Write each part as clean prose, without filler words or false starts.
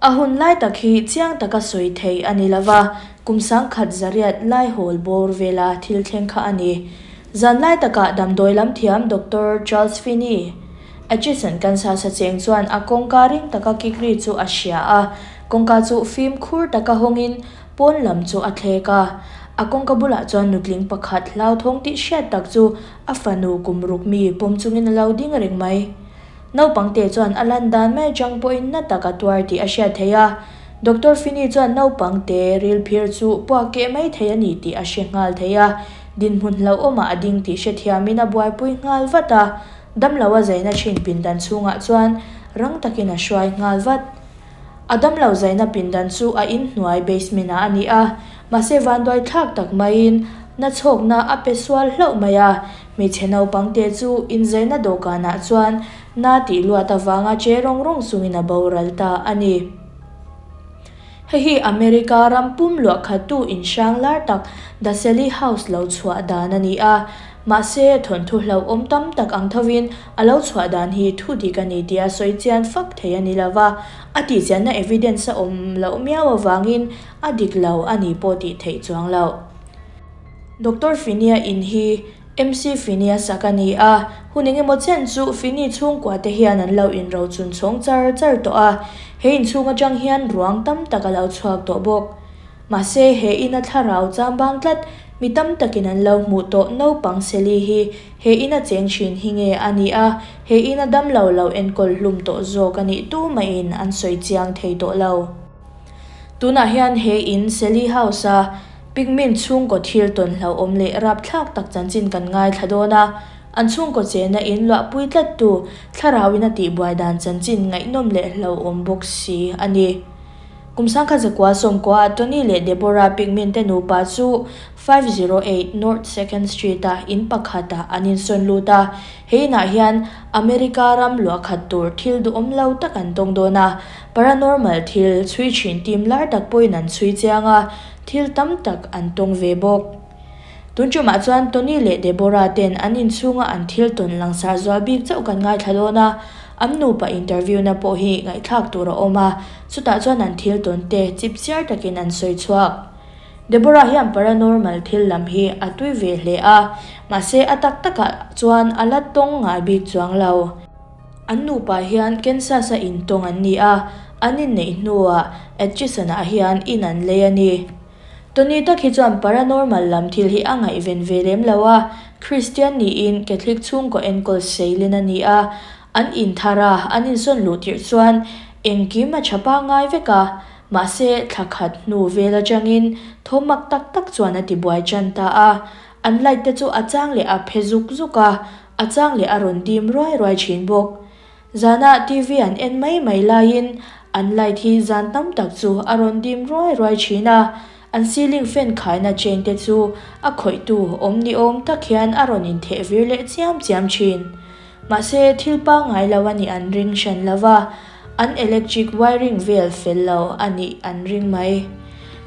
A hun lai tak hi chiang taka sawi theih a ni lova, kum 1800 lai hawl bawr vela thil thleng kha a ni. Zan lai takah damdawi lam thiam Doctor Charles Finney, Atchison, Kansas-a cheng chuan a kawngka ring taka kik ri chu a hria a, kawngka chu fimkhur taka hawngin pawn lam chu a thlek a. A kawngka bulah chuan nutling pakhat hlauthawng tih hriat tak chu a fanu kum ruk mi pawm chungin a lo ding reng mai. Naupangte chuan a lan dan mai atang pawhin na tak a tuar tih a hriat theih a. Doctor Finney chuan naupangte ril phir chu puak keh mai thei a ni tih a hre nghal thei a. Dinhmun hlauhawmah a ding tih hrethiamin a buaipui nghal vat a. Damlo a zaina thin pindan chhungah chuan rang takin a hruai nghal vat. A damlo zaina pindan chu a inhnuai basement ah a ni a, mahse vanduai thlak tak maiin nachhawkna a pe sual hlauh mai a, hmeichhe naupangte chu inzaina dawhkanah chuan na tih luat avanga che rawng rawng chungin a boral ta a ni. Hei hi America ram pum luah khattu inhrang lar tak The Sallie House lo chhuah dan a ni a, mahse thawnthu hlauhawm tam tak ang thovin a lo chhuah dan hi thu dik a ni tia sawi chian fak thei a ni lo va, a tihchianna evidence a awm loh miau avangin a dik lo a ni pawh tih theih chuang loh. Doctor Finney-a in hi MC Finney-a sak a ni a, hun eng emaw chen chu Finney chhungkua te hian an lo inro chun chhawng char char tawh a, he inchhung atang hian ruang tam tak a lo chhuak tawh bawk. Mahse, he ina thlarau chambang tlat mi tam takin an lo hmuh tawh naupang Sally hi he ina cheng thin hi nge a ni a, he ina damlo lo enkawl hlum tawh zawk a nih tumahin an sawi chiang thei tawh lo. Tunah hian he in Sally House-a Pigmin chhungkaw thil tawn hlauhawm leh rapthlak tak chanchin kan ngaithla dawn a, an chhungkaw chena in luahpui tlattu thlarauin a tihbuai dan chanchin ngaihnawm leh hlauhawm bawk si a ni. Kum 1990 ah Tony leh Deborah Pigmin te nupa chu 508 North Second Street-a in pakhatah an insawn lut a, he inah hian America ram luahkhat tur thil duhawm lo tak an tawng dawn a, paranormal thil chhui thin team lar tak pawhin an chhui chiang a, thil tam tak an tawng ve bawk. Tun tumah chuan Tony leh Deborah ten an inchhunga an thil tawn langsar zual bik chauh kan ngaithla dawn a, an nupa interview na pawh hi ngaihthlak tur a awm a, chutah chuan an thil tawn te chip chiar takin an sawi chhuak. Deborah hian paranormal thil lam hi a tui ve hle a, mahse a tak takah chuan a la tawng ngai bik chuang lo. An nupa hian Kansas-a intawng an ni a, an inneih hnuah Atchison-ah hian in an lei a ni. Tony tak hi chuan paranormal lam thil hi a ngaihven ve lem lo a, Kristian niin Catholic chhungkaw enkawl seilin a ni a, an inthar a, an insawn luh tirh chuan engkim a tha pangngai vek a, Mahse, thla khat hnu vel atangin thaw mak tak tak chuan a tibuai tan ta a. An light te chu a chang leh a phe zuk zuk a, a chang leh a rawn dim ruai ruai thin bawk. Zanah TV an en mai mai laiin an light hi zan tam tak chu a rawn dim ruai ruai thin a. An ceiling fan khaina chain te chu a khawihtu awm ni awm tak hian a rawn intheh vir leh chiam chiam thin. Mahse, thil pangngai lo a nih an ring hran lo va, an electric wiring vel fel lo a nih an ring mai.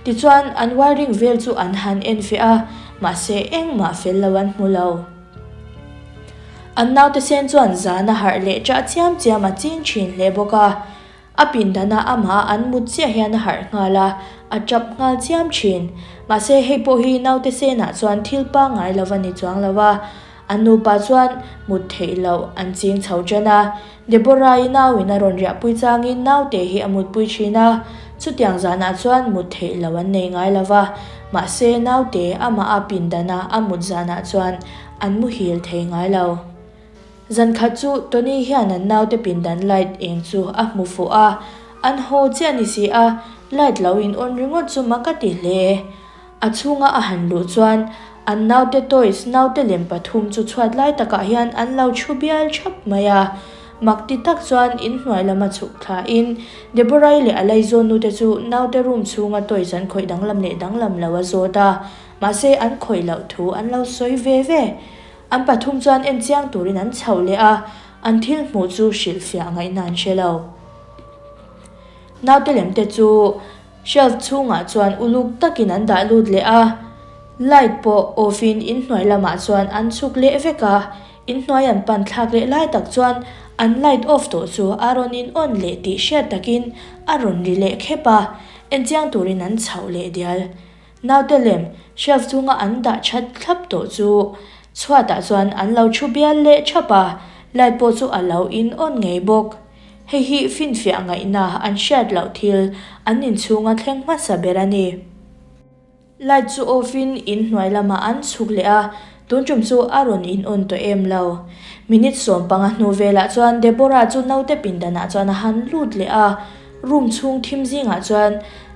Tichuan, an wiring vel chu an han en feh a, mahse engmah fel lo an hmu lo. An naute sen chuan zan a harh leh ṭah chiam chiam a ching ṭhin hle bawk a. A pindana amah an mut chiah hian a harh nghal a, a tap nghal chiam thin. Mahse hei pawh hi naute senah chuan thil pangngai lo a ni chuang lo a, an nupa chuan mut theih loh an ching chho tan a. Deborah-i nauin a rawn riahpui changin naute hi a mutpui thin a, chutiang zanah chuan mut theih loh an nei ngai lo va, mahse naute amah a pindana a mut zanah chuan an muhil thei ngai lo. Zan khat chu Tony hian an naute pindan light eng chu a hmu fuh a, an haw chiah ni si a, light lo in on ringawt chu mak a ti hle. A chhunga a han luh chuan an naute toys naute lem pathum chu chhuat lai takah hian an lo thu bial thap mai a. Mak ti tak chuan inhnuai lama chhuk thlain Deborah-i leh a laizawn nute chu naute room chhunga toys an khawih danglam leh danglam lo a zawt a, mahse an khawih loh thu an lo sawi ve ve. An pathum chuan en chiang turin an chhoh leh a, an thil hmuh chu hrilhfiah ngaihna an hre lo. Naute lem te chu shelf chhungah chuan uluk takin an dah lut leh a, light pawh off in inhnuai lamah chuan an chhuk leh vek a, inhnuai an pan thlak leh lai tak chuan An light off tawh chu a rawn in on leh tih hriat takin a rawn ri leh khep a, enchiang turin an chhoh leh dial. Naute lem shelf chunga an dah that thlap tawh chu chhuatah chuan an lo thu bial leh thap a, light pawh chu a lo in on ngei bawk. Hei hi finfiah ngaihna an hriat loh thil an inchhunga thleng hmasa ber a ni. Light chu off in in hnuai lamah an chhuk leh a, tun tum chu a rawn in on tawh em lo. Minute 15 hnu velah chuan Deborah chu naute pindanah chuan a han lut leh a, room chhung thim zingah chuan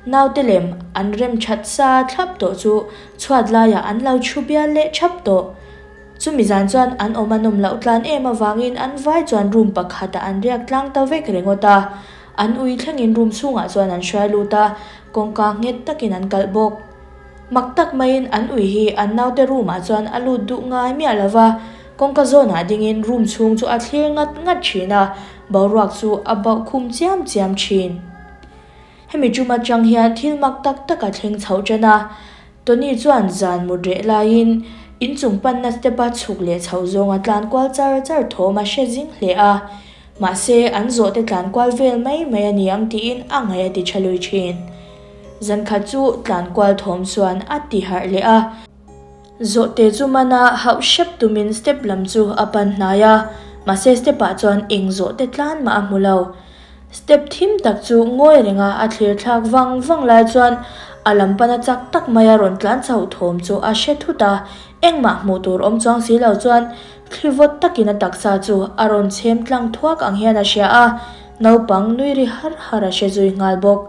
naute lem an rem that sa thlap tawh chu chhuat laiah an lo thu bial leh thap tawh. Chumi zan chuan an awm a nawm loh tlan em avangin an vai chuan room pakhatah an riak tlang ta vek ringawt a. An ui thlengin room chhungah chuan an hruai lut a, kawngka nghet takin an kalh bawk. Mak tak maiin an ui hi an naute room ah chuan a lut duh ngai miah lo va, kawngka zawnah dingin room chhung chu a thlir ngat ngat thin a, boruak chu a bauh khum chiam chiam thin. Hemi tum atang hian thil mak tak tak a thleng chhoh tan a, Tony chuan zan mut reh laiin inchung panna step a chhuk leh chhoh zawnga tlan kual char char thawm a hre zing hle a. Mahse, an zawhte tlan kual vel mai mai a ni ang tiin a ngaih a ti tha lui thin. Zan khat chu tlan kual thawm chuan a ti harh leh a. Zawhte chu mana hauh hrep tumin step lam chu a pan hnai a, mahse step ah chuan eng zawhte tlan mah a hmu lo. Step thim tak chu ngawi renga a thlir thlak vang vang lai chuan a lam pana chak tak maia rawn tlan chhoh thawm chu a hre thut a, engmah hmuh tur awm chuang si lo chuan thli vawt takin a taksa chu a rawn chhem tlang thuak ang hian a hria a, naupang nui ri har har a hre zui nghal bawk.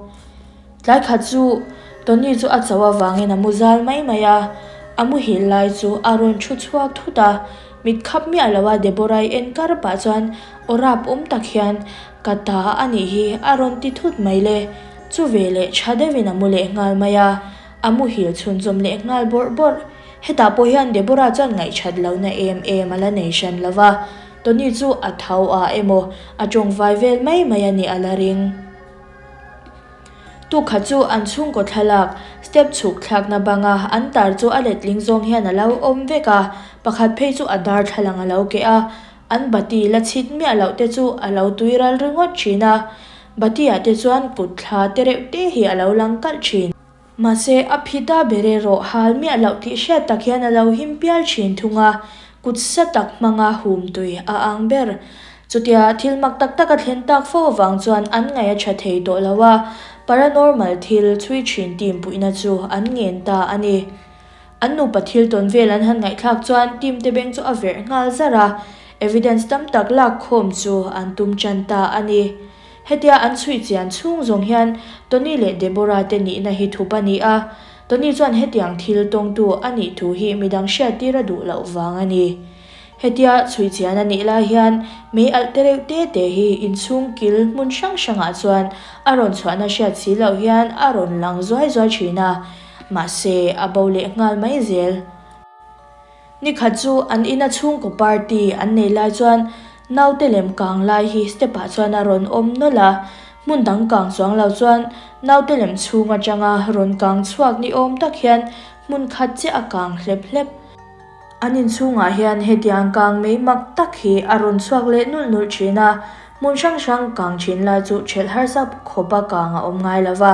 Tlai khat chu Tony chu a cho avangin a mu zal mai mai a, a muhil lai chu a rawn thu chhuak thut a, mit khap miah lo a Deborah-i en kar pah chuan aw rap awm tak hian Ka ta a nih hi a rawn ti thut mai le, chu veleh tha deuhin a mu leh nghal mai a, a muhil chhunzawm leh nghal bawrh bawrh. Hetah pawh hian Deborah chuan ngaihchat lohna em em a la nei hran lo va, Tony chu a tho a emaw a tawngvai vel mai mai a nih a la ring. Tukha chu an chhungkaw thlalak, step chhuk thlakna banga an tar chu a letling zawng hian a lo awm vek a, pakhat phei chu a darthlalang a lo keh a, an bati la chhit miah loh te chu a lo tui ral ringawt thin a, bati ah te chuan kut thla te reuh te hi a lo lang kalh thin. Mahse, a phita ber erawh hal miah loh tih hriat tak hian a lo him pial thin thung a, kut sa tak hmanga hum tui a ang ber. Chutia thil mak tak tak a thlen tak fo avang chuan an ngaih a tha thei tawh lo a, paranormal thil chhui thin team puihna chu an ngen ta a ni. An nupa thil tawn vel an han ngaihthlak chuan team te beng chu a verh nghal zar a, evidence tam tak lak khawm chu an tum tan ta a ni. Hetia an chhuih chian chhung zawng hian Tony leh Deborah te nihna hi thup a ni a, Tony chuan hetiang thil tawngtu a nih thu hi midang hriattir a duh loh vang a ni. Hetia chhuih chian a nih lai hian mei alh te reuh te te hi inchhung kil hmun hrang hrangah chuan a rawn chhuahna hriat si loh hian a rawn lang zuai zuai thin a, mahse a bo leh nghal mai zel. Nikhat chu an ina chhungkaw party an nei lai chuan naute lem kang lai hi step ah chuan a rawn awm nawlh a, hmun dang kang chuang lo chuan naute lem chhung atanga rawn kang chhuak ni awm tak hian hmun khat chiah a kang hlep hlep. An inchhungah hian hetiang kang mei mak tak hi a rawn chhuak leh nulh nulh thin a, hmun hrang hrang kang thin lai chu ṭhelh harsa khawpa kang a awm ngai lo va,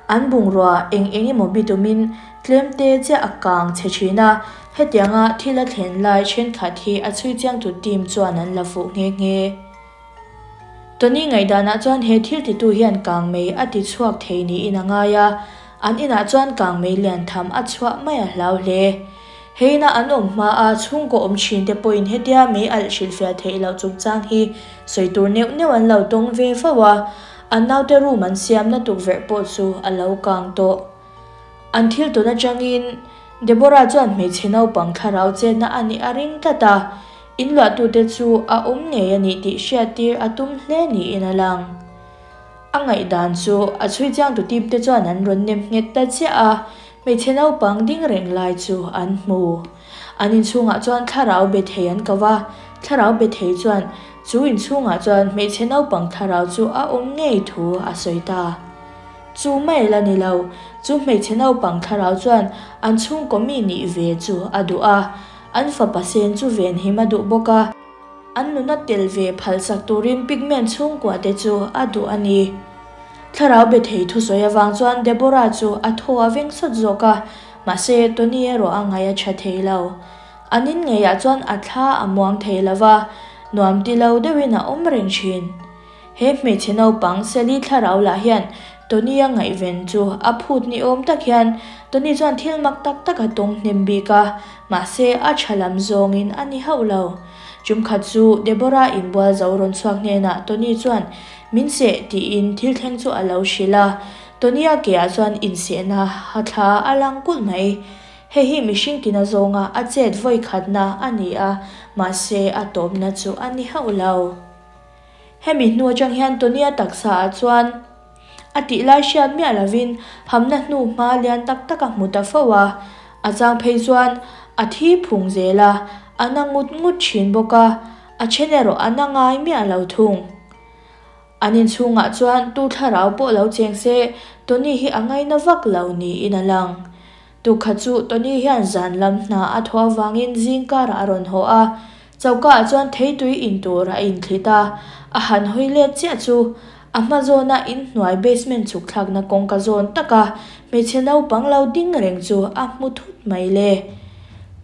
an bungrua eng eng emaw bitumin Tlem te chiah a kang chhe thin a, hetianga thil a thlen lai thenkhat hi a chhui chiangtu team chuan an la fuh nghe nghe. Tony ngaihdanah chuan he thil titu hian kangmei a ti chhuak thei niin a ngai a, an inah chuan kangmei lian tham a chhuah mai a hlau hle. He ina an awm hma a chhungkaw awm thin te pawhin hetia mei alh hrilhfiah theih loh chungchang hi sawi tur neuh neuh an lo tawng ve fo a, an naute room an siamna tukverh pawh chu a lo kang tawh. An thil tawn atangin Deborah chuan hmeichhe naupang thlarau chetna a nih a ring tlat a, in luahtute chu a awm ngei a nih tih hriattir a tum hle niin a lang. A ngaihdan chu a chhui chiangtu team te chuan an rawn nem nghet ta chiah a, hmeichhe naupang ding reng lai chu an hmu. An inchhungah chuan thlarau be thei an ko va, thlarau be thei chuan chu inchhungah chuan hmeichhe naupang thlarau chu a awm ngei thu a sawi ta. Chu mai la ni lo, chu hmeichhe naupang thlarau chuan an chhungkaw mi nih ve chu a duh a, an fapa sen chu venhim a duh bawk a. An nuna tel ve phalsak turin Pigmen chhungkuate chu a duh a ni. Thlarau be thei thusawi avang chuan Deborah chu a thaw a veng sawt zawk a, mahse Tony erawh a ngaih a tha thei lo. An in ngeiah chuan a thla a muang thei lo va, nuam ti lo deuhin a awm reng thin. He hmeichhe naupang Sally thlarau lah hian Tony-a ngaihven chu a phut ni awm tak hian Tony chuan thil mak tak tak a tawng hnem bik a, mahse a tha lam zawngin a ni hauh lo. Chumkhat chu Deborah inbual zo rawn chhuak hnenah Tony chuan min seh tiin thil thleng chu a lo hrilh a, Tony-a keah chuan insehna ha thla a lang kulh mai. Hei hi mihring tina zawnga a chet vawi khatna a ni a, mahse a tawpna chu a ni hauh lo. Hemi hnu atang hian Tony-a taksa ah chuan a tih lai hriat miah lovin hamna hnu hma lian tak tak a hmu ta fo a, a chang phei chuan a thi phung zel a, a na ngut ngut thin bawk a, a then erawh a na ngai miah lo thung. An inchhungah chuan tu thlarau pawh lo cheng se Tony hi a ngaina vak lo niin a lang. Tukha chu Tony hian zan lam hna a thawh avangin zing karah a rawn haw a, choka ah chuan theitui in tur a inthlit a, a han hawi let chiah chu a hma zawna inhnuai basement chhuk thlakna kawngka zawn taka hmeichhe naupang lo ding reng chu a hmu thut mai le.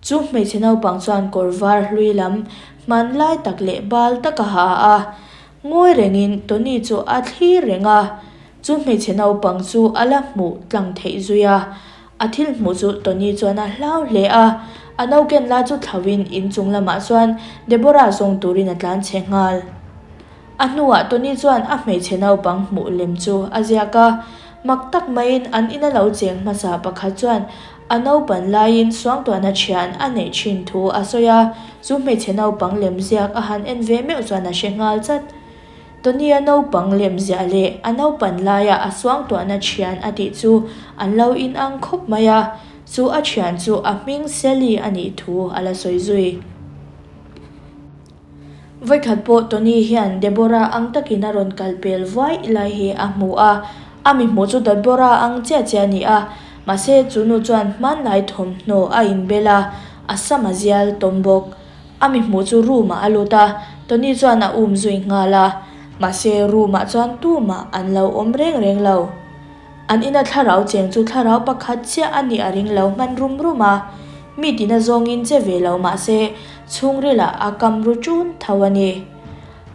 Chu hmeichhe naupang chuan kawr var hlui lam hmanlai tak leh bal tak a ha a, ngawi rengin Tony chu a thlir reng a. Chu hmeichhe naupang chu a la hmuh tlang theih zui a, a thil hmuh chu Tony chuan a hlau hle a, a nauken lai chu thlauhin inchung lamah chuan Deborah zawng turin a tlan chhe nghal. A hnuah Tony chuan a hmeichhe naupang hmuh lem chu a ziak a, mak tak maiin an ina lo cheng hmasa pakhat chuan a naupan laiin suangtuahna thian a neih thin thu a sawi a, chu hmeichhe naupang lem ziak a han en ve meuh chuan a hre nghal chat. Tony-a naupang lemziah leh a naupan laia a suangtuahna thian a tih chu an lo inang khawp mai a, chu a thian chu a hming Sally a nih thu a la sawi zui. Vawikhat pawh Tony hian Deborah ang takin a rawn kal pel vuai lai hi a hmu a, a mi hmuh chu Deborah ang chiah chiah a ni a, mahse chu nu chuan hmanlai thawmhnaw a inbel a, a sam a zial tawm bawk. A mi hmuh chu room ah a lut a, Tony chuan a um zui nghal a, mahse room ah chuan tumah an lo awm reng reng lo. An ina thlarau cheng chu thlarau pakhat chiah a nih a ring lo hman rum rum a, mi tina zawngin che ve lo mahse chhungrilah a kam ru ṭun tho a ni.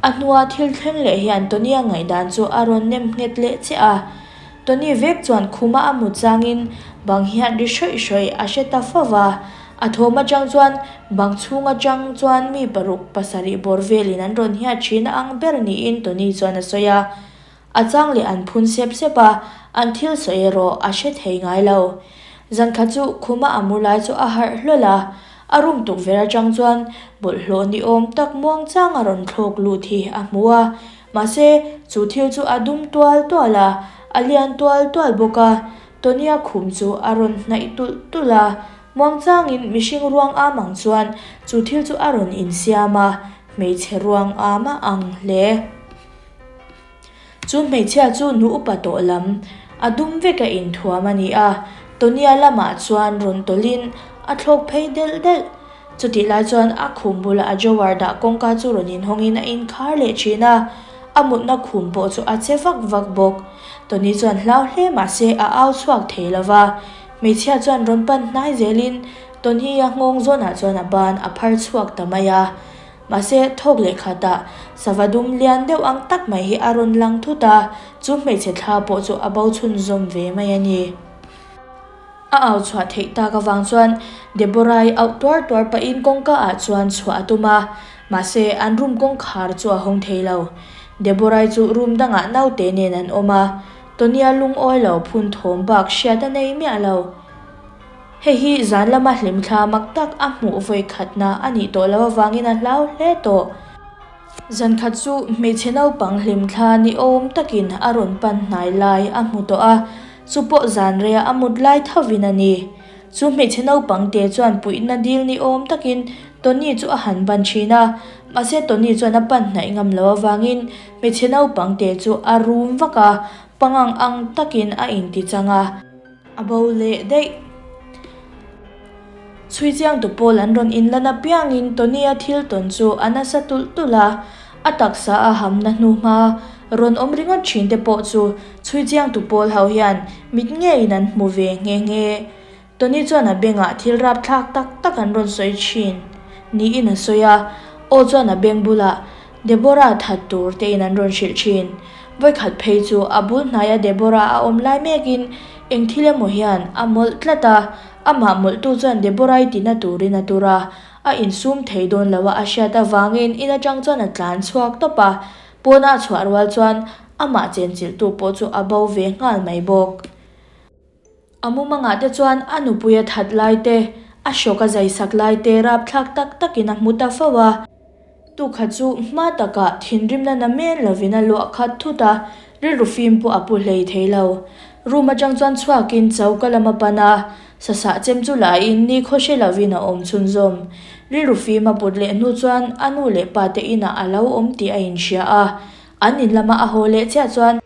A hnua thil thleng leh hian Tony-a ngaihdan chu a rawn nem nghet leh chiah a, Tony vek chuan khuma a mut changin bang hian ri hrawih hrawih a hre ta fo va, a thawm atang chuan bang chhung atang chuan mi paruk pasarih bawr velin an rawn hiat thin a ang ber niin Tony chuan a sawi a. A chang leh an phun sep sep a, an thil sawi erawh a hre thei ngai lo. Zankhat chu khuma a mu lai chu a harh hlawl a, a room tukverh atang chuan bawlhhlawh ni awm tak muangchang a rawn thlawk lut hi a hmu a, Mahse, chu thil chu a dum tual tual a, a lian tual tual bawk a. Tony-a khum chu a rawn hnaih tulh tulh a, muangchangin mihring ruang am ang chuan chu thil chu a rawn insiam a, hmeichhe ruang am a ang hle. Chu hmeichhia chu nu upa tawh lam, a dum vek a inthuam a ni a, Tony-a lamah chuan rawn tawlhin a thlawk phei delh delh. Chutih lai chuan a khum bula a drawer dah kawngka chu rawn inhawngin a inkhar leh thin a, a mutna khum pawh chu a che vak vak bawk. Tony chuan hlau hle mah se a au chhuak thei lo va, hmeichhia chuan rawn pan hnai zelin Tony-a nghawng zawnah chuan a ban a phar chhuak ta mai a. Mahse, thawk leh khatah sava dum lian deuh ang tak mai hi a rawn lang thut a, chu hmeichhe thla pawh chu a bo chhunzawm ve mai a ni. A au chhuah theih tak avang chuan Deborah-i auh tuar tuar pahin kawngka ah chuan chhuah a tum a, mahse an room kawngkhar chu a hawng thei lo. Deborah-i chu room dangah naute nen an awm a, Tony-a lungawi lo phun thawm bak hriat a nei miah lo. Hei hi zan lama hlimthla mak tak a hmuh vawi khatna a nih tawh loh avangin a hlau hle tawh. Zankhat chu hmeichhe naupang hlimthla ni awm takin a rawn pan hnai lai a hmu tawh a, Chu pawh zan reia a mut lai thovin a ni. Chu hmeichhe naupang te chuan puihna dil ni awm takin Tony chu a han ban thin a, mahse Tony chuan a pan hnaih ngam lo avangin hmeichhe naupang te chu a rum vak a, pangang ang takin a inti chang a. A bo leh daih. Chhui chiangtu pawl an rawn inlan apiangin Tony-a thil tawn chu a nasa tulh tulh a, a taksa a hamna hnuhma rawn awm ringawt thin te pawh chu chhui chiangtu pawl ho hian mit ngeiin an hmu ve nghe nghe. Tony chuan a bengah thil rapthlak tak tak an rawn sawi thin niin a sawi a, aw chuan a beng bulah Deborah that tur tein an rawn hrilh thin. Vawikhat phei chu a bul hnaia Deborah a awm lai mekin eng thil emaw hian a mawlh tlat a, amah mawlhtu chuan Deborah-i tina turin a tur a, a insum thei dawn lo a a hriat avangin in atang chuan a tlan chhuak tawp a, pawna a chhuah rual chuan amah chenchilhtu pawh chu a bo ve nghal mai bawk. A mumangah te chuan a nupui a that lai te, a hrawk a zaisak lai te rapthlak tak takin a hmu ta fo a. Tukha chu hma takah thinrimna na men lovin a luah khat thut a, rilru fim pawh a pu hlei thei lo. Room atang chuan chhuakin choka lam a pan a, sasah chem chu lahin nikhaw hre lovin a awm chhunzawm. Rilru fim a put leh hnu chuan a nu leh pa te inah a lo awm tih a inhria a, an in lama a haw leh chiah chuan,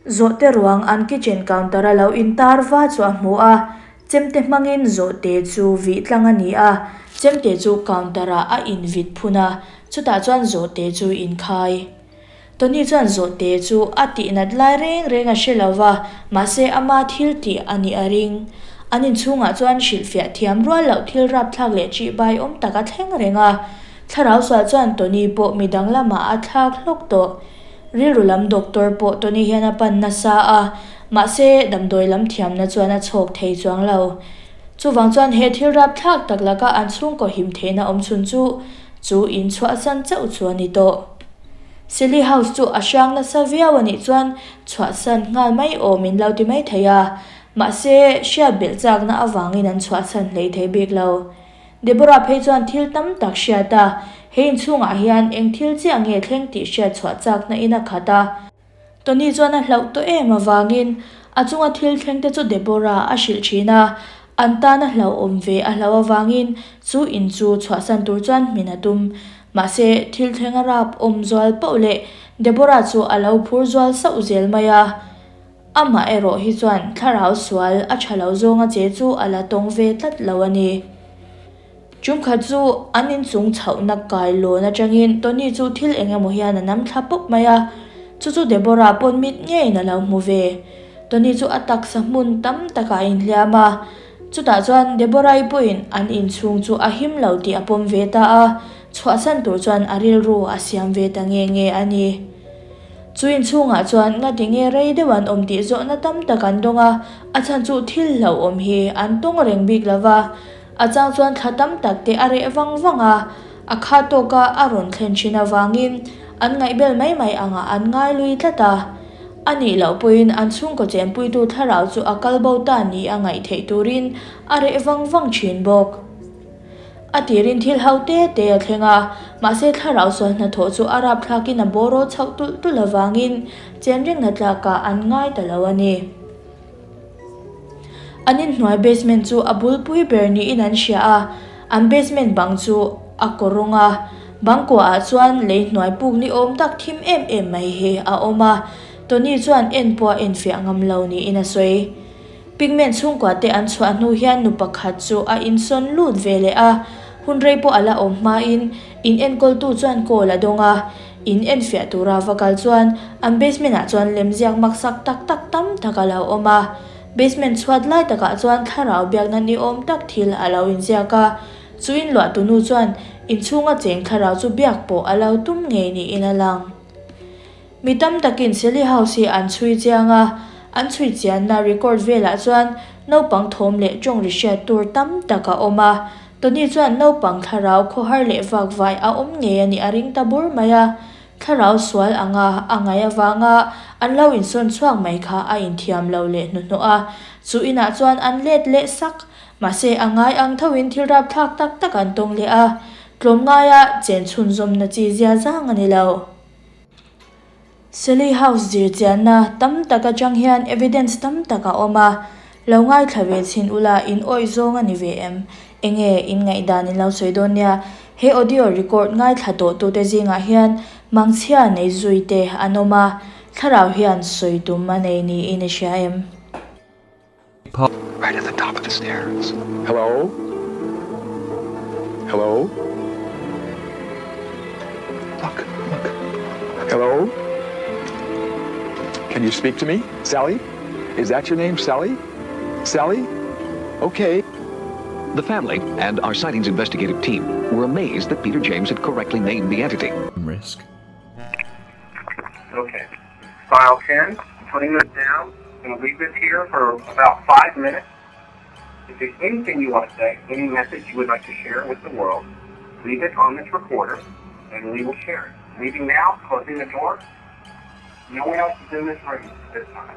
Zawhte ruang an kitchen counter a lo intar va chu a hmu a, chemte hmangin zawhte chu vih tlang a ni a, chemte chu counter ah a invit phun a, chutah chuan zawhte chu inkhai. Tony chuan zawhte chu a tihnat lai reng reng a hre lo va, mahse ama thil tih a nih a ring. An inchhungah chuan hrilhfiah thiam rual loh thil rapthlak leh ṭihbai awm tak a thleng reng a, thlarau sual chuan Tony pawh midang lamah a thlak hlawk tawh. Rilru lam doctor pawh Tony hian a pan nasa a, mahse damdawi lam thiamna chuan a chhawk thei chuang lo. Chuvang chuan he thil rapthlak tak laka an chhungkaw him theihna awm chhun chu chu in chhuahsan chauh chu a ni tawh. Silly House chu a hrang nasa viau a nih chuan chhuahsan nghal mai awm in lo ti mai thei a, mahse hriat belh chakna avangin an chhuahsan hlei thei bik lo. Deborah phei chuan thil tam tak hriat a, he inchhungah hian eng thil chiah nge thleng tih hriat chhuah chakna in a khat a. Tony chuan a hlauh tawh em avangin a chunga thil thleng te chu Deborah a hrilh thin a, an tan a hlauhawm ve a hlauh avangin chu in chu chhuahsan tur chuan hmin a tum. Mahse, thil thleng a rap awm zual poh leh Deborah chu a lo phur zual sauh zel mai a. Amah erawh hi chuan thlarau sual a tha lo zawnga che chu a la tawng ve tlat lo a ni. Chungkhat chu an inchung chhohna kai lawn atangin Tony chu thil eng emaw hian a nam thla pawp mai a, chu chu Deborah pawn mit ngeiin a lo hmu ve. Tony chu a taksa hmun tam takah a inhliam a, chutah chuan Deborah-i pawhin an inchhung chu a him lo tih a pawm ve ta a, chhuahsan tur chuan a rilru a siam ve ta nge nge a ni. Chu inchhungah chuan ngati nge rei deuh an awm tih zawhna tam tak an dawng a, a chhan chu thil hlauhawm hi an tawng reng bik lo va. A chang chuan thla tam tak te a reh vang vang a, a kha tawka a rawn thlen thin avangin an ngaihbel mai mai angah an ngai lui tlat a. A nih loh pawhin an chhungkaw chenpuitu thlarau chu a kal bo ta ni a ngaih theih turin a reh vang vang thin bawk. A tirin thil ho te te a thleng a, mahse thlarau sual hnathawh chu a rapthlakin a bawraw chhoh tulh tulh avangin chen rengna tlakah an ngai ta lo a ni. An inhnuai basement chu a bulpui ber niin an hria a, an basement bang chu a kaw rawng a, bang kuahah chuan lei hnuai puk ni awm tak thim em em mai hi a awm a, Tony chuan en pawh a enfiah ngam lo niin a sawi. Pigment chhungkua te an chhuah hnu hian nu pakhat chu a insawn lut ve leh a, hun rei pawh a la awm hmain in enkawltu chuan call a dawng a, in enfiah tura va kal chuan an basement ah chuan lemziak maksak tak tak tam tak a lo awm a, basement chhuat lai takah chuan thlarau biakna ni awm tak thil a lo inziak a, chu inluahtu nu chuan inchhunga cheng thlarau chu biak pawh a lo tum ngei niin a lang. Mi tam takin Sally House hi an chhui chiang a, an chhui chianna record velah chuan naupang thawm leh tawng ri hriat tur tam tak a awm a. Tony chuan naupang thlarau khawhar leh vakvai a awm ngei a nih a ring ta bur mai a. Thlarau sual anga a ngaih avanga an lo insawn chhuak mai kha a inthiam lo leh hnuhnawh a. Chu inah chuan an let leh sak. Mahse a ngai ang thoin thil rapthlak tak tak an tawng leh a. Tlawmngaia chen chhunzawmna chi zia zang a ni lo. Sally House zir chianna tam tak atang hian evidence tam tak a awm a, lo ngaithla ve chhin ula in awih zawng a ni ve em? Enge in ngaihdan in lo sawi dawn nia? He audio record ngaithla tawh tute zingah hian mangchhia nei zui te an awm a, thlarau hian sawi tum a nei niin i hria em? Right at the top of the stairs. Hello? Hello? Look, look. Hello? Can you speak to me? Sally? Is that your name, Sally? Sally? Okay. The family and our sightings investigative team were amazed that Peter James had correctly named the entity. Risk. Okay. File 10, putting this down. I'm going to leave this here for about 5 minutes. If there's anything you want to say, any message you would like to share with the world, leave it on this recorder and we will share it. Leaving now, closing the door. No one else is in this room at this time.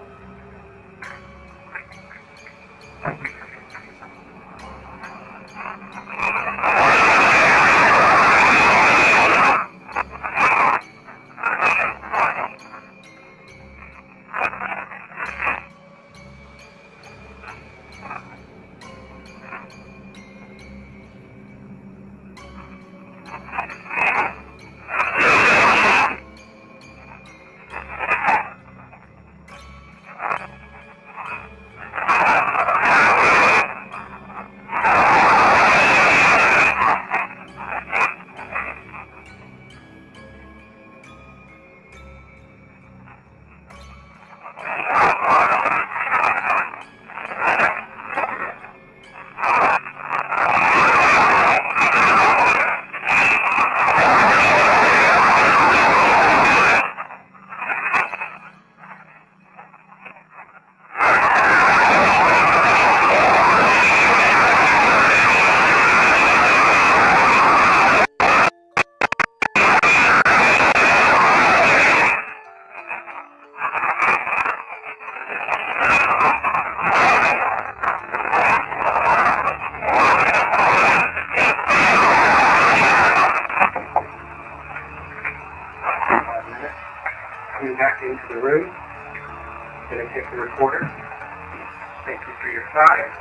5 minutes. Coming back into the room. Gonna take the recorder. Thank you for your time.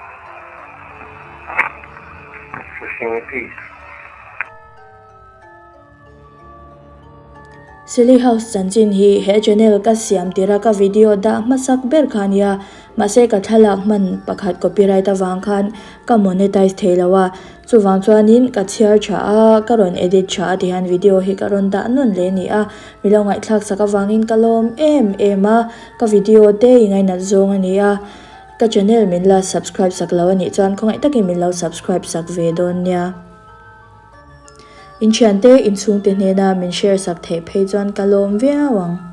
Wishing you peace. Silly House chanchin hi he channel ka siam tira ka video dah hmasak ber kha ania, mahse ka thlalak hman pakhat copyright avang khan ka monetize thei lo a, chuvang chuanin ka chhiar tha a, ka rawn edit tha a tihian video hi ka rawn dah nawn leh a ni a, mi lo ngaihthlak sak avangin ka lawm em em a, ka video te i ngainat zawng a ni a, ka channel min la subscribe sak lo a nih chuan khawngaih takin min lo subscribe sak ve dawn nia. Inthiante inchhungte hnena min share sak theih phei chuan ka lawm viau ang.